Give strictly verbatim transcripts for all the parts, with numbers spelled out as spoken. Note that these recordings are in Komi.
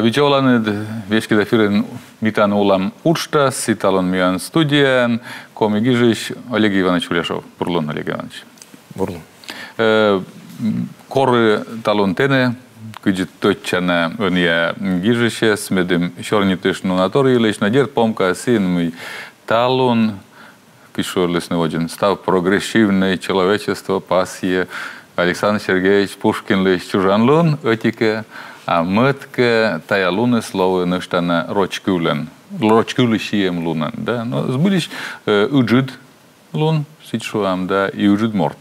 Видза оланныд, веськыд эфирын «Ми тані олам» уджтас, и талун миян студияын коми гижысь Олег Иванович Уляшев. Бур лун, Олег Иванович. Бур лун. Э, м, коры талун тэнӧ, кыдзи тӧдчана ӧнія гижысьӧс, медым сёрнитыштны уна тор йылысь, но дерт, помка сійӧн, мый талун, кыдз шуӧлісны водзын, став прогрессивнӧй человечество пасйӧ Александр Сергеевич Пушкинлысь чужан лун ӧти-кӧ, а мӧд-кӧ, тайӧ луныс лои нӧшта на роч кывлӧн, роч кывлы сиӧм лунӧн, да. Но збыльысь, э, ыджыд лун, сідз шуам, да, и ыджыд морт,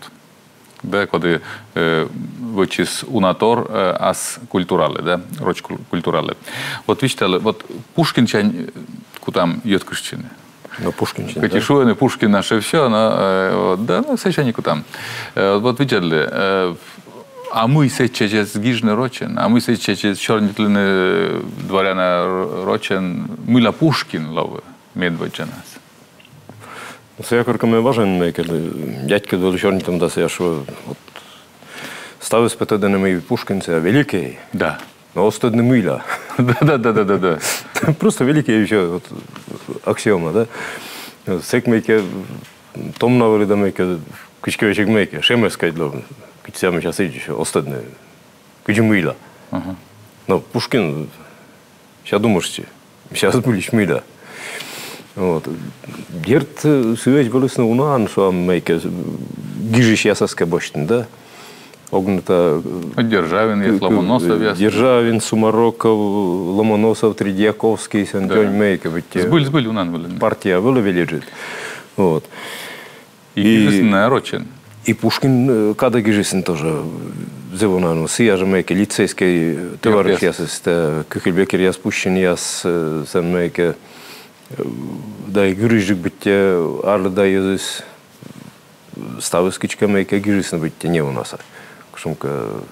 да, коді, э, вӧчис уна тор, э, ас культуралы, да, роч кул-, культуралы. Вот висьталӧй, вот Пушкинсянь, э, кутам йӧткыштчыны. Но Пушкинсянь, хоть и да? Шуӧны, Пушкин — наше всё, но, э, вот, да, но сысянь кутам. Э, вот видзӧдлы, э, а мый сэтчӧдз гижны рочӧн, а мый сэтчӧдз сёрнитлыны, э, дворяна р-, рочӧн, мыйла Пушкин лои медводдзанас? Сія коркӧ ме важӧн, мыйкӧ, дядькӧд вӧлі сёрнитӧм да сія шуӧ, вот, ставыс пӧ тӧдӧны, мый Пушкин сія великӧй. Да. Но оз тӧдны, мыйла. Да, да, да, да, да, да. Просто великӧй и всё, вот, аксиома, да. Сэк мыйкӧ том на вӧлі да мыйкӧ, кыдзкӧ весиг мыйкӧ, шемӧс кадь лоӧ, кыдз сія мися сідз, оз тӧдны, кыдзи, мыйла. Ага. Но Пушкин, ся думыштчи, ся збыльысь мыйла. Вот. Дерт, сыӧсь вӧліны унаӧн, шуам, мыйкӧ, гижысьясӧс кӧ босьтны, да. Огнӧ та, э, Державин, к-, к-, Ломоносов, яс. Державин, Сумароков, Ломоносов, Тредьяковский, сэн, да, дзонь мыйкӧ, ведь, э, збыль, збыль, унаӧн вӧліны. Партия вӧлі велӧдджык. Вот. И, и гижисны на рочӧн. И Пушкин, э, кадӧ гижисны тоже, э, зэв унаӧн, сія жӧ мыйкӧ лицейскӧй, э, товарищъясыс, да, Кюхельбекеръяс, Пущинъяс, э, сэн мыйкӧ, э, да и гырысьджык быттьӧ арлыда йӧзыс, ставыс кыдзкӧ мыйкӧ гижисны быттьӧ неунасӧ. Кутшӧмкӧ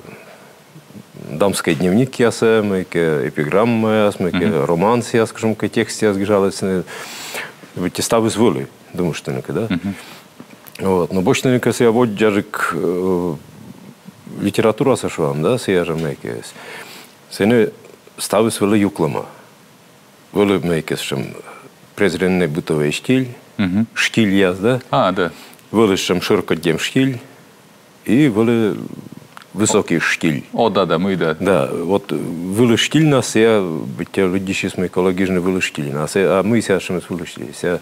дамскӧй дневникъясӧ, мыйкӧ эпиграммаяс, мыйкӧ романсъяс, кутшӧмкӧ текстъяс гижалісны, быттьӧ ставыс вӧлі, думыштны кӧ, да? Вот. Но босьтны кӧ сія водзджык, э, литературасӧ, шуам, да, сія жӧ мыйкӧ. Сэні ставыс вӧлі юклӧма. Вӧлі мыйкӧ сэтшӧм презреннӧй бытовӧй штиль, штильяс, да? А, да. Вӧлі сэтшӧм шӧркоддзӧм штиль, и вӧлі высокий штиль. О, да, да, мый да. Да, вот вылыс штильнас сія быттьӧ лыддьысис, мый колӧ гижны вылыс штильнас. А мый сія сэтшӧмыс вылыс штиль? Сія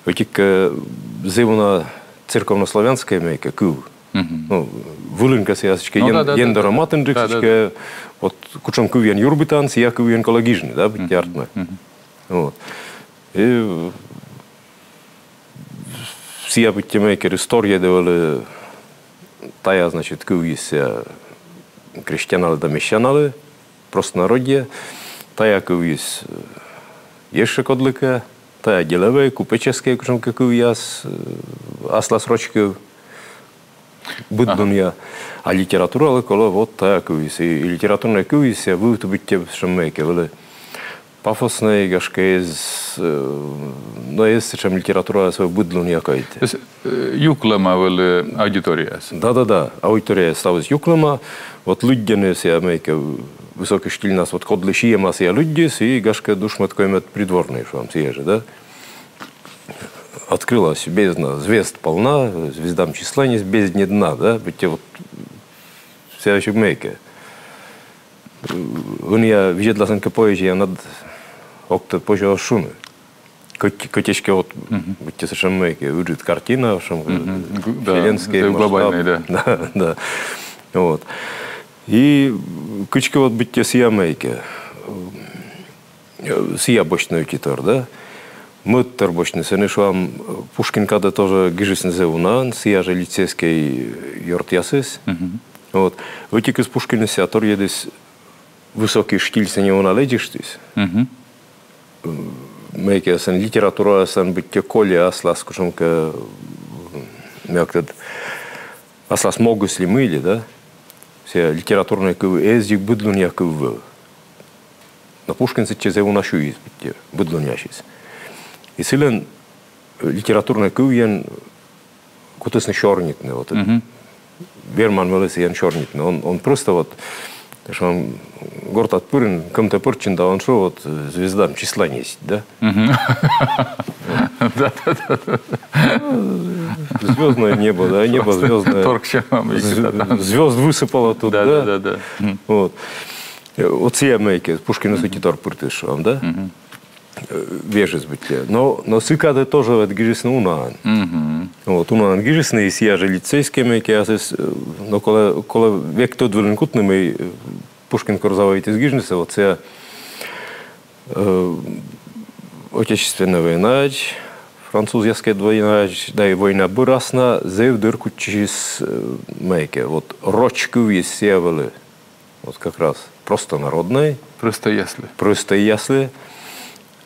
ӧти-кӧ, э, зэв уна церковнославянскӧй мыйкӧ кыв. Ну, вылын кӧ сія сідзкӧ, ну, ен-, да, да, ендорӧ матынджык, да, да, сідзкӧ, да, вот кутшӧм кывйӧн юрбитан, сія кывйӧн колӧ гижны, да, быттьӧ артмӧ. Вот. И сія быттьӧ мыйкӧ торйӧдӧ вӧлі тайӧ, значит, кывйыс сія крестьяналы да мещаналы, простонародье, тайӧ кывйыс, э, ещӧ кодлыкӧ, тайӧ делӧвӧй, купеческӧй кутшӧмкӧ кывъяс, э, аслас роч кыв, быдлунъя. А литературалы колӧ вот тайӧ кывйыс. И литературнӧй кывйыс сія вывті быттьӧ сэтшӧм мыйкӧ вӧлі пафоснӧй, гашкӧ, эз, э, но эз сэтшӧм литература, свой быдлунъя кӧть. То есть, э, юклӧма вӧлі аудиторияыс. Да-да-да, аудиторияыс ставыс юклӧма. Вот лыддьӧны сія мыйкӧ высокий штильнас, вот кодлы сиӧма, сія лыддис, и, гашкӧ, душмӧд-коймӧд придворнӧй, шуам, сія жӧ, да? Открылась бездна, звезд полна, звездам число нет, бездне дна, да? Быттьӧ вот сія ещӧ мыйкӧ. Ӧнія видзӧдласны кӧ поэзияӧ, над ог тӧд, позьӧ оз шуны. Кӧть, кӧть эськӧ вот, быттьӧ сэтшӧм мыйкӧ ыджыд картина, сэтшӧм, э, вселенскӧй масштаб. Глобальнӧй, да. Да, да. Вот. И кыдзкӧ вот быттьӧ сія мыйкӧ. Э, сія босьтны ӧти тор, да? Мӧд тор босьтны, сэні, шуам, Пушкин кадӧ тоже гижисны зэв унаӧн, сія жӧ лицейскӧй ёртъясыс. Вот. Ӧти-кӧ, Пушкиныс сія торйӧдіс высокий штильсӧ неуна лэдзыштіс. Мыйкӧ сэн литератураыс сэн быттьӧ кольӧ аслас кутшӧмкӧ, мыйкӧ, аслас могыс ли мый ли, да? Сія литературнӧй кыв эз дзик быдлунъя кыв вӧв. Но Пушкин сэтчӧ зэв уна сюйис быттьӧ, быдлунъясис. И сылӧн, э, литературнӧй кывйӧн кутісны сёрнитны, вот. Верман вӧлі сійӧн сёрнитны. Он, он просто вот, Шуам, гортад пырин, кӧмтӧ пӧрччин да он шу, вот, э, звездам числа ньӧсьт, да? Да, да, да, да. Звездное небо, да, небо звездное. Торксьӧма мыйкӧ там. Звезд высыпало тут, да? Да, да, да, да. Вот. Э, вот сія мыйкӧ, Пушкиныс ӧтитор пыртіс, шуам, да? Э, вежис быттьӧ. Но, но сы кадӧ тоже вот гижисны унаӧн. Вот, унаӧн гижисны, и сія жӧ лицейскӧй мыйкӧ, а сэсся, э, но колӧ, колӧ век тӧд вылын кутны, мый, э, Пушкин кор заводитіс гижнысӧ, вот сія, э, Отечественнӧй войнаӧдз, французъяскӧд войнаӧдз, да и война бӧрас на зэв дыр кутчысис, э, мыйкӧ, вот роч кывйыс сія вӧлі. Вот как раз простонароднӧй. Простӧйяслы. Простӧйяслы.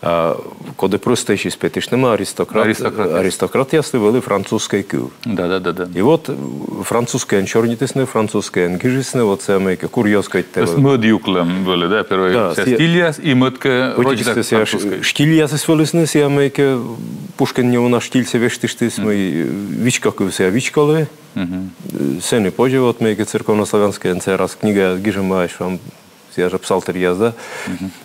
А коді простӧйсьыс петыштӧма, аристократ, аристократъяслы вӧлі французскӧй кыв. Да, да, да, да. И вот, э, французскӧйӧн сёрнитісны, французскӧйӧн гижисны, вот сія мыйкӧ курьёз кӧть. То есть мӧд юклӧм вӧлі, да, первой, да, сія стильяс и мӧд-кӧ, ӧтикыс сія французскӧй. Штильясыс вӧлісны, сія мыйкӧ Пушкин неуна штильсӧ вештыштіс, мый, э, вичко кыв сія вичколы. Э, сэні позьӧ, вот мыйкӧ церковнославянскӧйӧн сія раз книга гижӧма, шуам, сія жӧ псалтырьяс, да.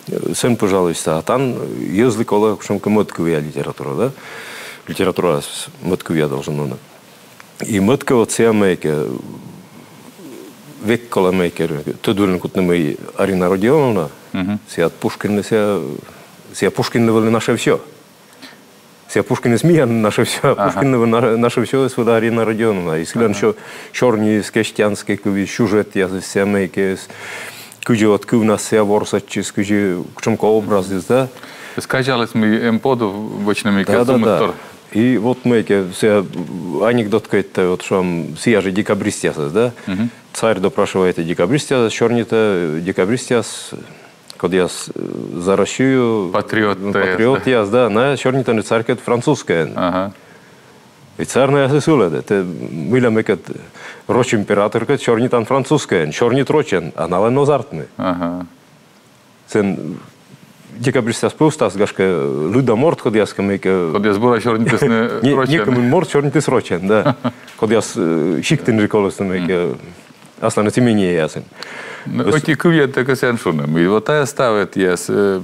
Э, сэн пӧжалысьса, а тан йӧзлы колӧ кутшӧмкӧ мӧд кывъя литература, да. Литература мӧд кывъя должен лоны. И мӧд-кӧ, вот сія мыйкӧ, век колӧ мыйкӧ тӧд вылын кутны, мый Арина Родионовна, сія Пушкинлы, сія, сія Пушкинлы вӧлі наше всё. Сія Пушкиныс миян наше всё, а Пушкинлы вӧлі на-, наше всё, сія вӧлі Арина Родионовна. И сылӧн сё-, сёрниыс, крестьянскӧй кывйыс, сюжетъясыс, сія мыйкӧыс, кыдзи вот кывнас сія ворсӧдчис, кыдзи, кутшӧмкӧ образыс, да. То есть казяліс, мый эм подув вӧчны мыйкӧ сумыдтор. Да, да, да. И вот мыйкӧ сія анекдот кӧть, вот шуам, сія жӧ декабристъясӧс, да. Царь допрашивайтӧ декабристъясӧс, сёрнитӧ декабристъяс, кодъяс, э, за Россию, патриотъяс, патриотъяс, да, найӧ сёрнитӧны царькӧд французскӧйӧн. Ага. И царь наясӧс ылӧдӧ: тэ мыйла мекӧд роч императоркӧд сёрнитан французскӧйӧн, сёрнит рочӧн, а налӧн оз артмы. Ага. Сэн декабристъяс пӧвстас, гашкӧ, лыда морт, кодъяскӧ мыйкӧ. Кодъяс бура сёрнитісны рочӧн. Некымын морт сёрнитіс рочӧн, да. Кодъяс, э, сиктын жӧ колісны мыйкӧ асланыс имениеясын. Но ӧти кывйӧн тэ кӧсъян шуны, мый вот тайӧ ставӧдъяс, э,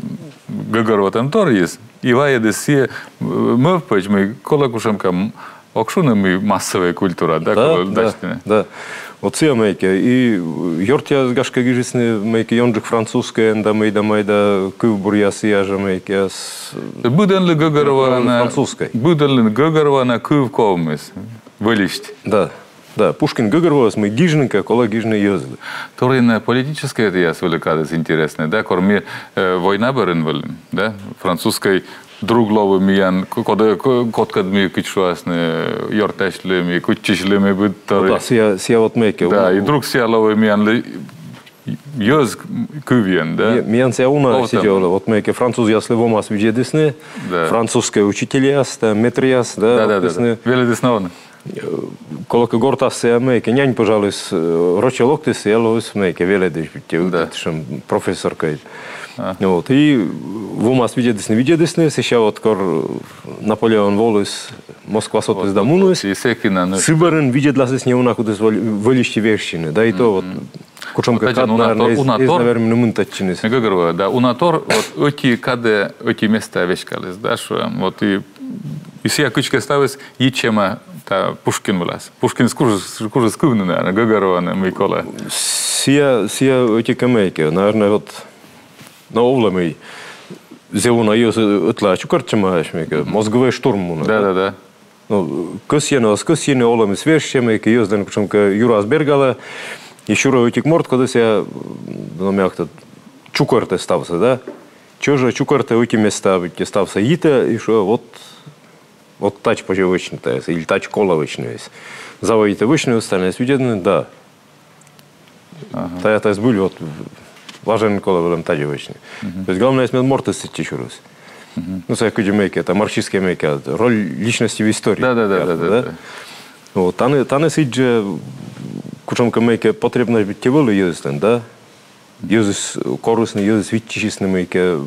гӧгӧрвотӧмторйыс и вайӧдыс сійӧ, э, мӧвпӧдз, мый колӧ кутшӧмкӧ, м, ог шуны, мый массовӧй культура, да, да, колӧ дасьтыны. Да. Вот сія мыйкӧ. И ёртъяс, гашкӧ, гижисны мыйкӧ ёнджык французскӧйӧн да мый да мый да кывбуръяс, сія жӧ мыйкӧ с-, быдӧнлы гӧгӧрвоана, французскӧй. Быдӧнлы гӧгӧрвоана кыв ковмис вӧлисьт. Да. Да, Пушкин гӧгӧрвоис, мый гижны кӧ, колӧ гижны йӧзлы. Торйӧн политическӧй тайӧ вӧлі кадыс интереснӧй, да, кор ми, э, война бӧрын вӧлім, да, французскӧй друг лои миян, к-, код-, к-, кодкӧд ми, кыдз шуасны, ёртасьлім, ми кутчысьлім быдтор. Ну да, сія, сія вот мыйкӧ. Да, и друг сія лои миянлы йӧз кывйӧн, да? Ми-, миян сія уна сідз вӧлі, вот мыйкӧ французъяслы вомас видзӧдісны, да, французскӧй учительяс да, мэтръяс да, да, да, да, локтісны. Велӧдісны овны. Э, колӧкӧ, гортас сія мыйкӧ нянь пӧжаліс, э, рочӧ локтіс, сія лоис мыйкӧ велӧдысь, быттьӧ, да, ӧтчыд, шуам, профессор кӧть. А. Вот, и вомас видзӧдісны, видзӧдісны, сэсся вот кор Наполеон воліс, Москва сотіс да муніс, и сэки на, ну, сы бӧрын видзӧдласыс неуна кутіс вӧль-, вӧлисьтӧ вештыны, да и то вот кутшӧмкӧ кад, наверно, эз, эз на вермыны мынтӧдчыны. Гӧгӧрвоа, да, уна тор, вот ӧти кадӧ, ӧти местаӧ веськаліс, да, шуам, вот и, и сія кыдзкӧ ставыс йитчӧма та Пушкин вылас. Пушкиныс кужис, кужис кывны, наверно, гӧгӧрвоны, мый колӧ. Сія, сія ӧти кӧ мыйкӧ, наверно, вот, но овлӧ, мый зэв уна йӧз ӧтлаӧ чукӧртчӧмаӧсь, мыйкӧ мозговӧй штурм мунӧ. Да, да, да. Ну, кӧсйӧны, оз кӧсйыны, олӧмыс вежсьӧ, мыйкӧ йӧзлӧн кутшӧмкӧ юрас бергалӧ, и сюрӧ ӧтик морт, кодӧс сія, ну, мыйкӧ чукӧртӧ ставсӧ, да? Чӧжӧ чукӧртӧ ӧти местаӧ, быттьӧ ставсӧ йитӧ, и шуӧ, вот, вот тадз позьӧ вӧчны тайӧс, или тадз колӧ вӧчны. Заводитӧ вӧчны, ставныс видзӧдны, да. Ага. Тайӧ, тайӧ збыль, вот, важӧн колӧ вӧлӧм тадзи вӧчны. То есть главнӧйыс, мед мортыс сэтчӧ сюрис. Ну, сія кыдзи мыйкӧ, это марксистскӧй мыйкӧ, роль личности в истории. Да, да, да, да, да, да. Вот, тані, тані сідз жӧ кутшӧмкӧ мыйкӧ потребность быттьӧ вӧлі йӧзыслӧн, да? Йӧзыс корисны, йӧзыс виччысисны мыйкӧ,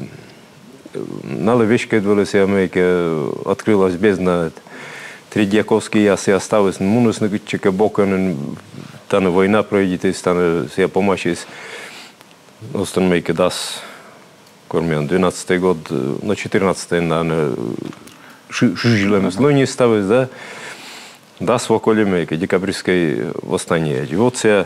налы веськыд вӧлі сія мыйкӧ, открылась бездна. Тредьяковскийяс сія ставыс, мунісны кытчӧкӧ бокӧн, тані война прӧйдитіс, тані сія помасис. Оз тӧд, мыйкӧ дас, кор миян, двенадцатый год, э, но, четырнадцатый, наверное, э, шы-, шыжлӧмыс лои ставыс, да? Дас во коли, мыйкӧ, декабристскӧй восстание. И вот сійӧ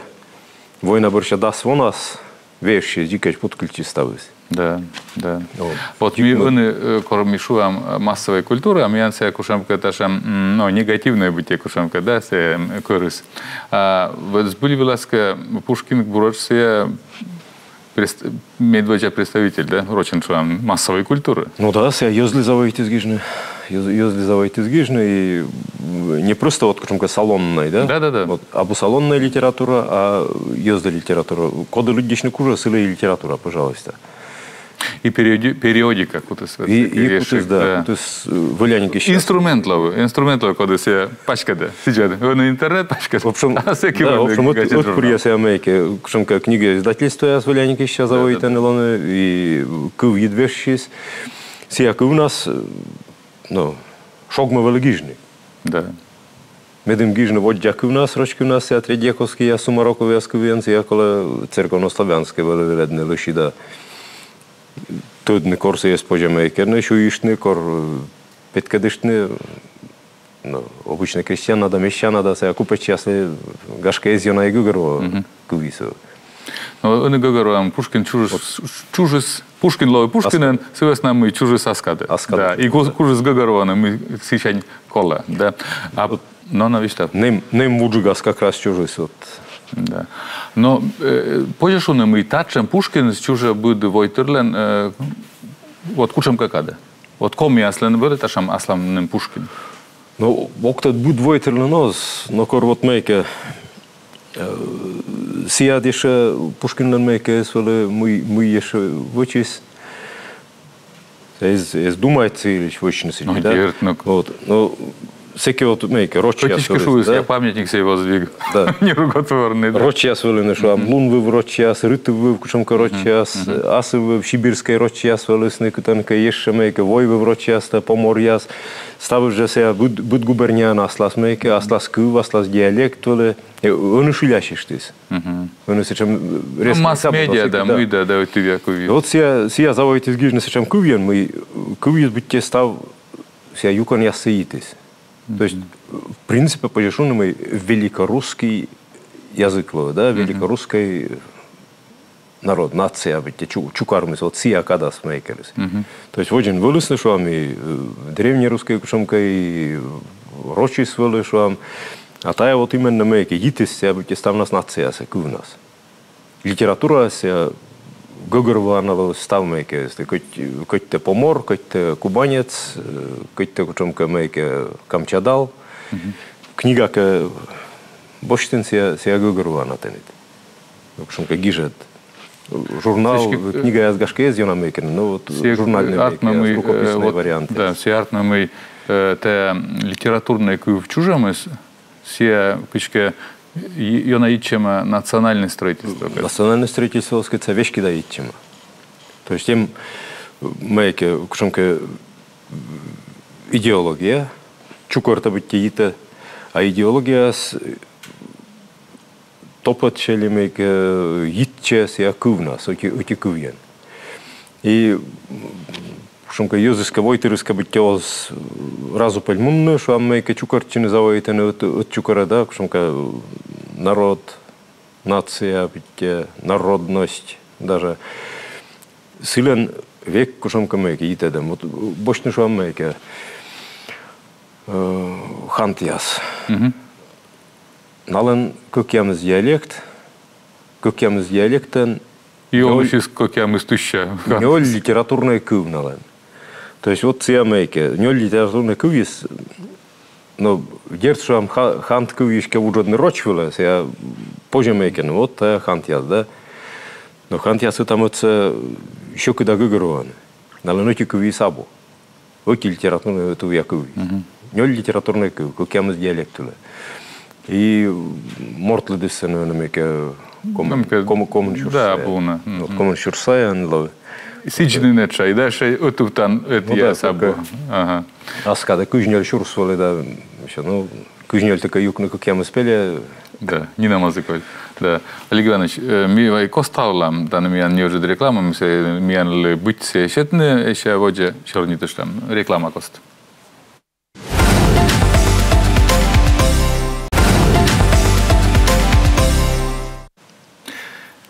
война бӧрся дас вонас вежсис, дзикӧдз пуктылісны ставыс. Да, да. Вот. Вот ми ӧні, э, кор ми шуам, э, массовӧй культура, миян сійӧ кутшӧмкӧ татшӧм, м, но, негативнӧй быттьӧ кутшӧмкӧ, да, сійӧ, м, кӧрыс. А вот збыль вылас кӧ, Пушкин буретш сійӧ прес-, медводдза представитель, да, рочӧн шуам, массовӧй культуры. Ну да, сійӧ йӧзлы заводитіс гижны. Йӧз-, йӧзлы заводитіс гижны, и, м, не просто вот кутшӧмкӧ салоннӧй, да? Да, да, да. Вот, абу салоннӧй литература, а йӧзлы литература. Коді лыддьысьны кужӧ, сылы и литература, пожалуйста. И периоди-, периодика кутіс вот. И, и кутіс, да, кутіс, э, вӧляникысь. Инструмент лои, инструмент лои, коді сійӧ пачкӧдӧ, сідз. Ӧні интернет пачкӧдӧ. В общем, а сэки, да, в общем, вот, вот куръяс, мыйкӧ, кутшӧмкӧ книга издательствояс вӧляникысь заводитӧны лоны, и кыв йыд вежсис. Сійӧ кывнас, э, но, шогмӧ вӧлі гижны. Да. Медым гижны воддза кывнас, роч кывнас, сійӧ Тредьяковскӧйяс, Сумароковъяс кывйӧн, сійӧ колӧ церковнославянскӧй вӧлі велӧдны лӧсьыда. Тӧдны, кор сійӧс позьӧ мыйкӧ, но, сюйыштны, кор, э, петкӧдыштны, но, обычнӧй крестьян да, мещан да, сійӧ купечьяслы, гашкӧ, эз ёна и гӧгӧрво кывйыс. Но ӧні гӧгӧрвоам, Пушкин чужис, чужис, Пушкин лои Пушкинӧн, сы вӧсна мый чужис аскадӧ. Аскадӧ. Да, и ку-, кужис гӧгӧрвоны, мый сысянь колӧ, да. А вот, но, но, висьтав. Нэм, нэм вуджигас как раз чужис, вот. Да. Но, э, позьӧ шуны, мый татшӧм Пушкиныс чужӧ быд войтырлӧн, э, вот кутшӧмкӧ кадӧ. Вот комияслӧн вӧлі татшӧм асланым Пушкин? Но, ог тӧд, быд войтырлӧн оз, но кор вот мыйкӧ, э, сійӧ ещӧ Пушкинлӧн мыйкӧ эз вӧлі, мый, мый ещӧ вӧчис. Эз, эз думайт сылысь вӧчны сідзи, да? Дерт, но. Вот, но, сэки вот мыйкӧ рочьяс вӧліны, да? Памятник сійӧ воздвиг. Да. Нерукотворный, да. Рочьяс вӧліны, шуам, Лунвыв рочьяс, Рытыввыв кутшӧмкӧ рочьяс, Асыввыв, сибирскӧй рочьяс вӧлісны, кытӧнкӧ ещӧ мыйкӧ, Войвыв рочьяс да, поморъяс. Ставыс жӧ сійӧ быд, быд губернияын аслас мыйкӧ, аслас кыв, аслас диалект вӧлі. Э, ӧні шылясьыштіс. Ӧні сэтшӧм, э, резкӧй. Ну, масс-медиа да, мый да, да, вот тыдалӧ кывйыс. Вот сійӧ, сійӧ заводитіс гижны сэтшӧм кывйӧн, мый, э, кывйыс быттьӧ став сійӧ юкӧнъяссӧ йитіс. То есть, э, в принципе, позьӧ шуны, мый великорусский язык лои, да, великорусский народ, нация быттьӧ чу-, чукӧрмис вот сійӧ кадас мыйкӧлысь. То есть водзын вӧлісны, шуам, и, э, древнерусскӧй кутшӧмкӧ, и рочыс вӧлі, шуам. А тайӧ вот именно мыйкӧ йитіс сійӧ быттьӧ ставнас нациясӧ, кывнас. Литератураыс сійӧ гӧгӧрвоана лои став мыйкӧ, если кӧть, кӧть тэ помор, кӧть тэ кубанец, э, кӧть тэ кутшӧмкӧ мыйкӧ камчадал. Книга кӧ босьтін, сійӧ, сійӧ гӧгӧрвоана тэныд. Кутшӧмкӧ гижӧд. Журнал, книгаяс, гашкӧ, эз ёна мыйкӧ, но вот журнальнӧй мыйкӧ, рукописнӧй вариант. Да, сійӧ артмӧ, мый, э, тайӧ литературнӧй кыв чужӧмыс, сійӧ кыдзкӧ й-, ёна йитчӧма национальнӧй строительствокӧд. Национальнӧй строительствоыскӧд сійӧ веськыда йитчӧма. То есть эм мыйкӧ, кутшӧмкӧ идеология, чукӧртӧ быттьӧ, йитӧ, а идеологияыс топӧдчӧ ли мыйкӧ, э, йитчӧ сійӧ кывнас, ӧти, ӧти кывйӧн. И, м, кутшӧмкӧ йӧзыскӧ, войтырыскӧ быттьӧ оз, э, разупӧль мунны, шуам, мыйкӧ чукӧртчыны заводитӧны, ӧт, ӧтчукӧрӧ, да, кутшӧмкӧ, э, народ, нация быттьӧ, народность даже. Сылӧн век кутшӧмкӧ мыйкӧ йитӧдӧм. Вот, э, босьтны, шуам, мыйкӧ, э, хантъяс. Налӧн кӧкъямыс диалект, кӧкъямыс диалектӧн. И олысьыс кӧкъямыс тысяча. Нёль литературнӧй кыв налӧн. То есть вот сійӧ мыйкӧ, нёль литературнӧй кывйыс, но, дерт, шуам, ха-, хант кывйысь кӧ вуджӧдны роч вылӧ, сійӧ позьӧ мыйкӧ, но вот, э, хантъяс, да. Но хантъяс ӧта-мӧдсӧ сьӧкыда гӧгӧрвоӧны. Налӧн ӧти кывйыс абу. Ӧти литературнӧй, ӧтувъя кывйыс. Нёль литературнӧй кыв, кӧкъямыс диалект вылӧ. И морт лыдыс ӧні мыйкӧ комын, комын, комын сюрс сайӧ. Да, абу на. Вот, комын сюрс сайӧ ӧні лои. Сідз нин этша, и дальше ӧтувтан ӧтъяс абу. Ага. Ас кадӧ кызь нёль сюрс вӧлі да, ещё, ну, кызь нёльтӧ кӧ юкны кӧкъямыс пельӧ. Да, нинӧм оз и коль. Да. Олег Иванович, э, ми вай кост ставлам, тані миян неыджыд реклама, ми сэ-, миянлы быть сійӧс сетны, ещё водзӧ сёрнитыштам. Реклама кост.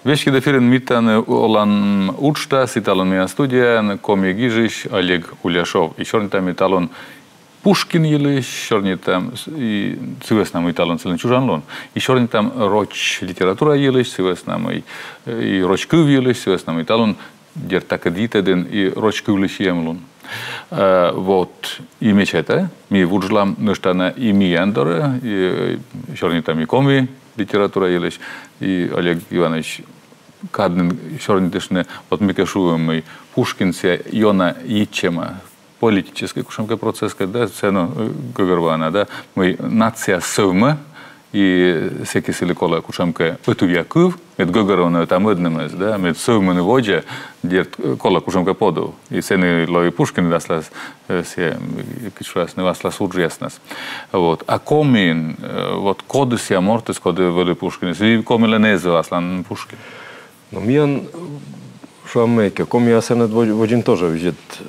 Веськыд эфирын «Ми тані олам» уджтас, и талун миян студияын коми гижысь Олег Уляшев. И сёрнитам ми талун Пушкин йылысь, сёрнитам с-, и сы вӧсна мый талун сылӧн чужан лун. И сёрнитам роч литература йылысь, сы вӧсна мый, э, и роч кыв йылысь, сы вӧсна мый талун дерт, такӧд йитӧдын и роч кывлы сиӧм лун. Э, вот, и ме чайта, ми вуджлам нӧшта на и миян дорӧ, и, э, сёрнитам и коми литература йылысь, и Олег Иванович кад нин сёрнитыштны, вот ми кӧ шуам, мый Пушкин сійӧ ёна йитчӧма политическӧй кутшӧмкӧ процесс кӧ, да, сцена, э, гӧгӧрвоана, да, мый нацияс сӧвмӧ, и сэки сылы колӧ кутшӧмкӧ ӧтувъя кыв, мед гӧгӧрвоны ӧта-мӧднымӧс, да, мед сӧвмыны водзӧ, дерт, колӧ кутшӧмкӧ подув. И сэні лои Пушкин аслас, э, сійӧ, э, кыдз шуасны, аслас уджъяснас. Вот. А комиын, э, вот коді сійӧ мортыс, коді вӧлі Пушкиныс, и комилӧн эз вӧв асланым Пушкин? Но миян, шуам, мыйкӧ, комиясӧн ӧд во-, водзын тоже видзӧд, э,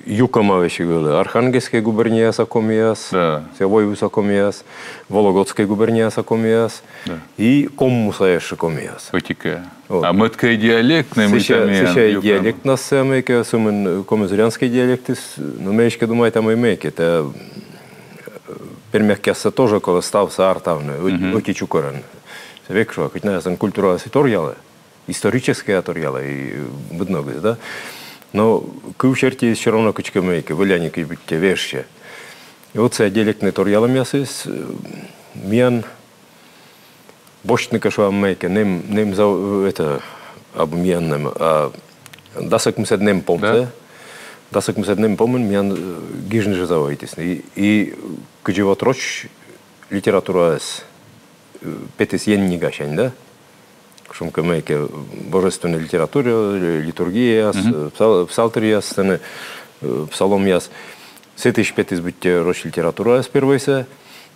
юкӧма весиг вӧлі. Архангельскӧй губернияса комияс, да, сійӧ войвывса комияс, Вологодскӧй губернияса комияс, да, и Коммуса ещӧ комияс. Ӧти-кӧ. Вот. А мӧд-кӧ диалектнӧй, мый сэсся, миян сэсся юкӧма диалектнас сійӧ мыйкӧ, сӧмын, э, комизырянскӧй диалектыс, но ме эськӧ думайта, мый мыйкӧ, это, э, пермякъяссӧ тоже колӧ ставсӧ артавны, ӧ-, мгм, ӧти чукӧрӧн. Сійӧ век шуа, кӧть наяслӧн культураыс и торъялӧ, историческӧй торъялӧ, и быд ногыс, да? Но кыв серти всё равно кыдзкӧ мыйкӧ, вӧляник и быттьӧ вежсьӧ. И вот сійӧ диалектнӧй торъялӧмъясыс, э, миян босьтны кӧ, шуам, мыйкӧ, нэм, нэм за-, это, абу миян нэм, а дас ӧкмысӧд нэм помсӧ, да, дас ӧкмысӧд нэм помын миян, э, гижны жӧ заводитісны. И, и кыдзи вот роч литератураыс, э, петіс еннигасянь, да? Кутшӧмкӧ мыйкӧ божественнӧй литература, ли-, литургияяс, мгм, э, псал-, псалтырьяс, сэні, э, псаломъяс. Сэтысь петіс быттьӧ роч литератураыс первойсӧ.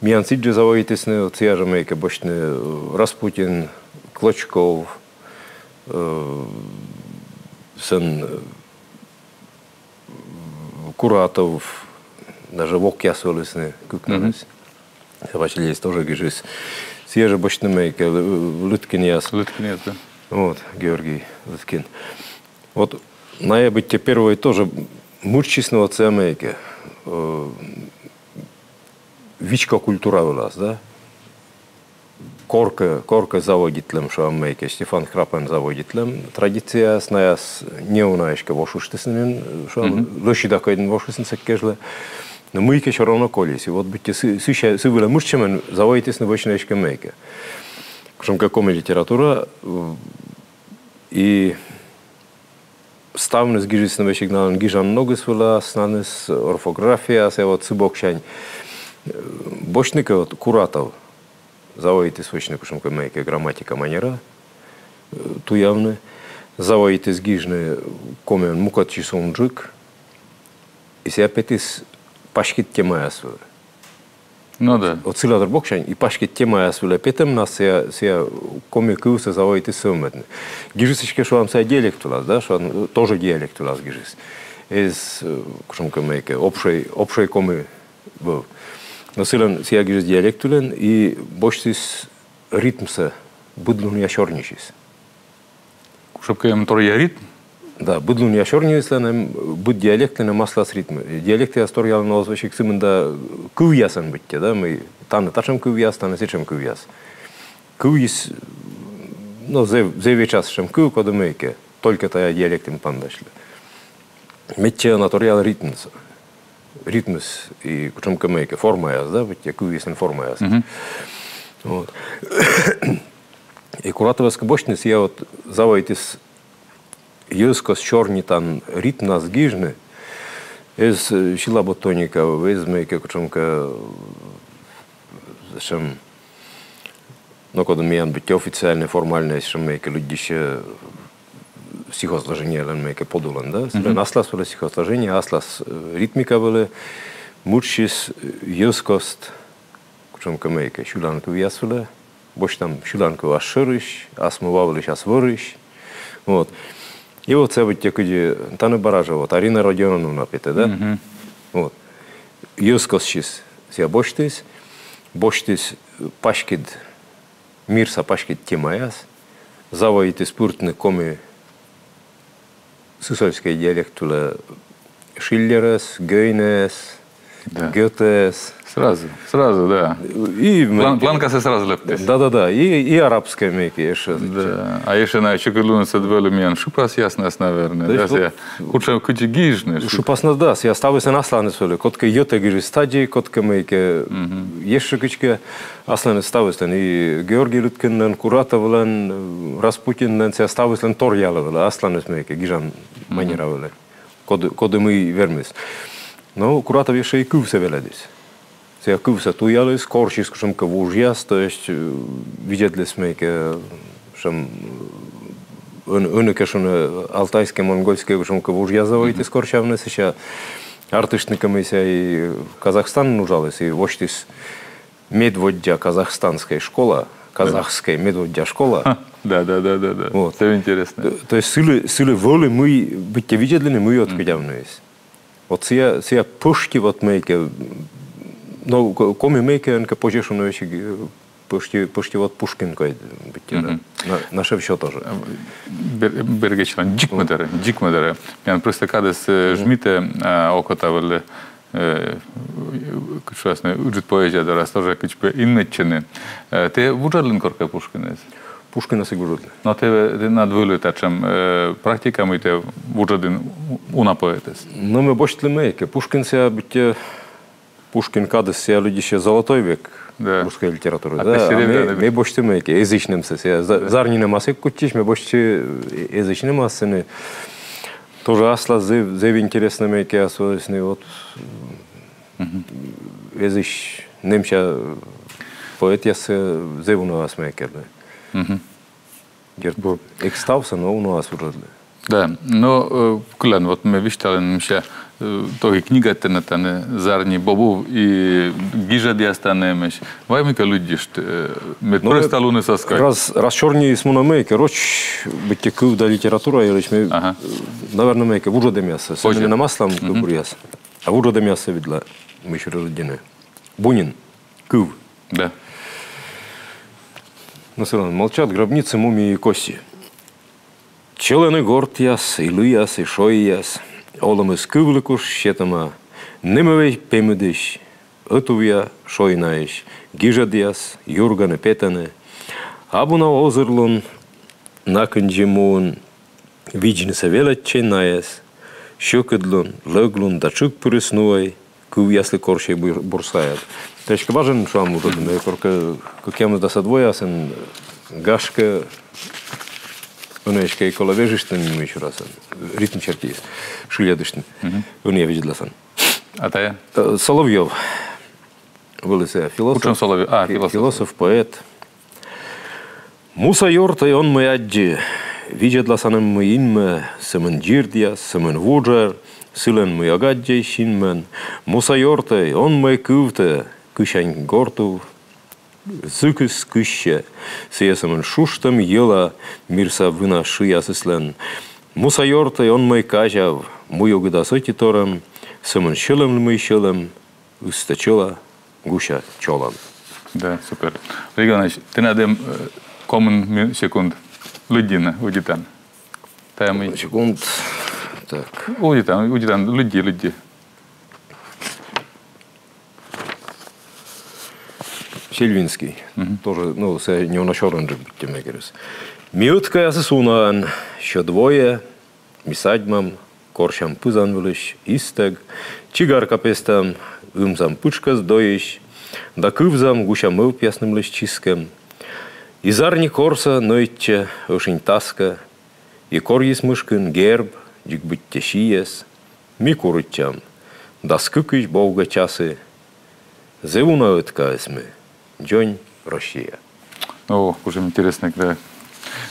Миян сідз жӧ заводитісны, вот сійӧ жӧ мыйкӧ босьтны, э, Распутин, Клочков, э, сэн, э, Куратов, даже вокъяс вӧлісны, кыкнаныс. Мгм. Васильевыс тоже гижис. Сійӧ жӧ босьтны мыйкӧ, Лы-, Лыткинъяс. Лыткинъяс, да. Вот, Георгий Лыткин. Вот найӧ быттьӧ первой тоже мырччисны вот сійӧ мыйкӧ, э, вичко культура вылас, да? Коркӧ, коркӧ заводитлӧм, шуам, мыйкӧ, Стефан Крапӧн заводитлӧм традицияяс, найӧ неуна эськӧ вошыштісны нин, шуам, мгм, лӧсьыда кодь нин вошисны сэк кежлӧ. Но мыйкӧ всё равно колис. И вот быттьӧ сы, сы, сы вылӧ мырччӧмӧн заводитісны вӧчны эськӧ мыйкӧ. Кутшӧмкӧ коми литература, э, и ставныс гижисны весиг налӧн гижан ногыс вылас, налӧн орфографияыс, и вот сы боксянь, э, босьтны кӧ, вот Куратов заводитіс вӧчны кутшӧмкӧ мыйкӧ грамматика манера, э, туявны, заводитіс гижны комиӧн мукӧдысь унджык, и сійӧ петіс паськыд темаяс вылӧ. Ну да. Вот сылатор боксянь и паськыд темаяс вылӧ петӧмнас сійӧ, сійӧ коми кывсӧ заводитіс сӧвмӧдны. Гижис эськӧ, шуам, сійӧ диалект вылас, да, шуам, тоже диалект вылас гижис. Эз, э, кутшӧмкӧ мыйкӧ, общӧй, общӧй коми вӧв. Но сылӧн сійӧ гижис диалект вылын и босьтіс ритмсӧ, быдлунъя сёрнисьыс. Кутшӧмкӧ эм торъя ритм? Да, быдлунъя сёрнияслӧн эм, быд диалектлӧн эм аслас ритмыс. Диалектъяс торъялӧны оз весиг сымында кывъясӧн быттьӧ, да, мый тані татшӧм кывъяс, тані сэтшӧм кывъяс. Кывйыс, но, зэв, зэв этша сэтшӧм кыв, коді мыйкӧ, только тайӧ диалектын паныдасьлӧ. Медся на торъялӧ ритмсӧ. Ритмыс и кутшӧмкӧ мыйкӧ формаяс, да, быттьӧ кывъяслӧн формаяс. Мгм. Вот. И Куратовӧс кӧ босьтны, сійӧ вот заводитіс йӧзкост сёрнитан ритмнас гижны, эз, э, силлаботоника, эз мыйкӧ кутшӧмкӧ, э, сэтшӧм, но коді миян быттьӧ официальнӧй, формальнӧй, сэтшӧм мыйкӧ лыддьыссьӧ стихосложениелӧн мыйкӧ подулӧн, да? Сылӧн аслас вӧлі стихосложение, аслас, э, ритмика вӧлі, мыччис, э, йӧзкост кутшӧмкӧ мыйкӧ сьылан кывъяс вылӧ, босьтам сьылан кыв ас шӧрысь, ас му ва вылысь ас вӧрысь. Вот. И вот сійӧ быттьӧ кыдзи, тані бара жӧ, вот, Арина Родионовна петӧ, да? Вот. Йӧзкостсьыс сійӧ босьтіс, босьтіс паськыд, мирса паськыд темаяс, заводитіс пыртны коми сысольскӧй диалект вылӧ Шиллерӧс, Гёйнеӧс, Да. Гётеӧс. Сразу, сразу, да. И План-, планкасӧ сразу лэптіс. Да-да-да, и, и арабскӧй мыйкӧ ещӧ. Да. А ещӧ на чукырлуныс ӧд вӧлі миян шыпасъяснас, наверное. То есть да, вот сійӧ кутшӧм кыдзи гижны. Шыпаснас, да, сійӧ ставыслӧн асланыс вӧлі. Кодкӧ йӧтӧ гижис тадзи, кодкӧ мыйкӧ ещӧ кыдзкӧ асланыс ставыслӧн. И Георгий Лыткинлӧн, Куратовлӧн, Распутинлӧн, сійӧ ставыслӧн торъялӧ вӧлі, асланыс мыйкӧ гижан манера вӧлі. Коді, коді мый вермис. Но Куратов ещӧ и кывсӧ велӧдіс. Сійӧ кывсӧ туяліс, корсис кутшӧмкӧ вужъяс, то есть, э, видзӧдліс мыйкӧ, сэтшӧм, ӧн-, ӧні кӧ шуны, алтайскӧй, монгольскӧй кутшӧмкӧ вужъяс заводитіс корсявны, сэсся артыштны кӧ мый, сійӧ и Казахстанын уджаліс, и восьтіс медводдза казахстанскӧй школа, казахскӧй медводдза школа. Да, да, да, да, да. Вот. Всё интересно. То, то есть сылы, сылы вӧлі мый быттьӧ видзӧдлыны, мый ӧткодявныс. Вот сійӧ, сійӧ пӧшти вот мыйкӧ, но ко-, коми мыйкӧ, ӧні кӧ позьӧ шуны, весиг, э, пӧшти, пӧшти вот Пушкин кодь быттьӧ, да. На, на шӧвсё тоже. Бер-, бергӧдчылан, дзик мӧдарӧ, дзик мӧдарӧ. Миян просто кадыс, э, жмитӧ, а, окота вӧлі, э, кыдз шуасны, ыджыд поэзия дорас тоже кыдз пӧ инмӧдчыны. Э, тэ вуджӧдлін коркӧ Пушкинӧс? Пушкинӧс эг вуджӧдлы. Но тэ, тэнад вӧлі татшӧм, э, практика, мый тэ вуджӧдлін уна поэтӧс? Но ме босьтлі мыйкӧ. Пушкин сійӧ быттьӧ, Пушкин кадыс сійӧ лыддьыссьӧ золотой век русской литературы. А да, тэ серебряный век. Ме босьті мыйкӧ эзысь нэмсӧ сійӧ. За-, зарни нэмас эг кутчысь, ме босьті, э, эзысь нэмас сэні. Тоже аслас зэв, зэв интереснӧ мыйкӧ, особенно вот эзысь нэмся поэтъяс, э, зэв унаӧс мыйкӧ. Дерт, эг ставсӧ, но унаӧс вуджӧдлі. Да, но, э, кылян, вот ме висьталін, мися, э, тӧвнас книгатӧ на тані «Зарни бобув» и гижӧдъяс тані эмӧсь. Вай мыйкӧ лыддьышт, э, мед прӧсталуныс ас кадь. Раз, раз сёрниыс мунӧ мыйкӧ роч быттьӧ кыв да литература йылысь, ме, э, наверно, мыйкӧ вуджӧдӧмъяссӧ. Позже. Сэні на аслам кывбуръяс. А вуджӧдӧмъяссӧ видла, мый сюрис лыддьыны. Бунин. Кыв. Да. Но всё равно. Молчат гробницы, мумии и кости. Чӧлӧны гортъяс, и лыяс, и шойяс. Олӧмыс кывлы куш сетӧма. Нэмӧвӧй пемыдысь, ӧтувъя шойнаысь. Гижӧдъяс юргӧны, петӧны. Абу на озырлун, на кындзи муын видзнысӧ велӧдчӧй найӧс. Сьӧкыдлун, лӧглун да тшыг пырыс нуӧй, кывъяслы корсьӧй бур-, бурсаяд. Тэ эськӧ важӧн шуам, ужӧдны, ме коркӧ кӧкъямысдасӧд воясын, гашкӧ, ӧні эськӧ и колӧ вежыштны, мый сюрасӧн, ритм серти шыльӧдыштны. Ӧнія видзӧдласӧн. А тая? Э, Соловьёв. Вӧлі сійӧ философ. Кутшӧм Соловьёв? А, фи-, философ. Философ, поэт. Муса ёртӧй, он мӧй аддзы, видзӧдласаным, мый инмӧ, сӧмын дзирдъяс, сӧмын вуджӧр, сылӧн, мый ог аддзӧй синмӧн. Муса ёртӧй, он мӧй кывтӧ, кысянь гортув зыкыс кыссьӧ, сійӧ сӧмын шуштӧм йӧла мирса вына шыясыслӧн. Муса ёртӧй, он мӧй казяв, муюгыдас ӧти торӧм, сӧмын сьӧлӧмлы, мый сьӧлӧм, ыстӧ чӧла гуся чолӧм. Да, супер. Олег Иванович, тэнад эм, э, комын ми-, секунд. Лыддьыны, удитан. Тая мый? Секунд. Так. Удитан, удитан, лыдди, лыдди. Сельвинский. Тоже, ну, сійӧ неуна сёрӧнджык быттьӧ, ме керӧсь. Ми ӧткаясыс унаӧн, сьӧд войӧ, ми садьмам, корсям пызан вылысь истӧг, чигарка пестам, ымсам пытшкӧс дойысь да кывзам гуся мӧвпъяснымлысь чискӧм. И зарни корсӧ нӧйтчӧ ӧшинь таскӧ, и корйыс мышкын герб, дзик быттьӧ сійӧс, ми куритчам дас кыкысь бовгӧ часы. Зэв уна ӧткаӧсь ми, дзонь Россия. О, кутшӧм интереснӧ, да.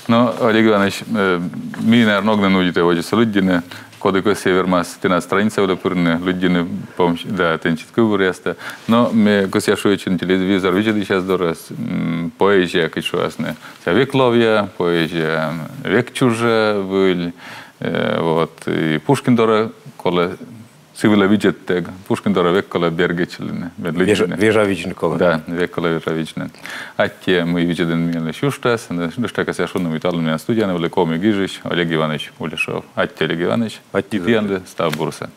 Но, Олег Иванович, э, ми, наверно, ог нин удитӧй водзӧсӧ лыддьыны, коді кӧсйӧ, вермас тэнад страница вылӧ пырны, лыддьыны, помню, да, тэнсьыд кывбуръястӧ. Но ме кӧсъя шуӧдчыны телевизор видзӧдысьяс дорӧ, м, поэзия, кыдз шуасны, сійӧ век ловъя, поэзия век чужӧ выль, э, вот, и Пушкин дорӧ колӧ сы вылӧ видзӧдтӧг, Пушкин дорӧ век колӧ бергӧдчыны, мед лыддьыны. Вежа видзны колӧ. Да, век колӧ вежа видзны. Аттьӧ, мый видзӧдін миянлысь уджтас, нӧшта кӧсъя шуны, мый талун миян студияын вӧлі коми гижысь Олег Иванович Уляшев. Аттьӧ, Олег Иванович. Аттьӧ. И тіянлы став бурсӧ.